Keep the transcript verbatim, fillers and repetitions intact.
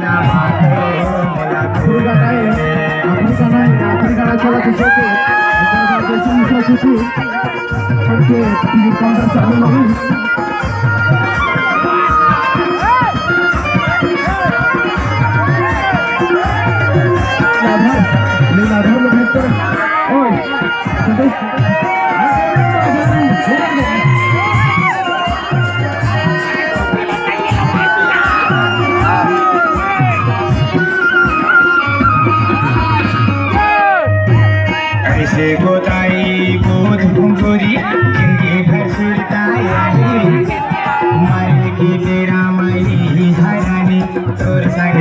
आखिरी गाना हे, आखिरी गाना हे, आखिरी गाना चला किसी के, ओकर बाद जैसे मिश्रा चुटू, सबके टिकट काउंटर चालू होही। लीलाधर, लीलाधर में भेज कर, ओए, संतोष। कैसे गोदाई बोध घुंघुरी, जिंदगी भर सुरता आही। मारे की तेरा माई हरानी, तोर संग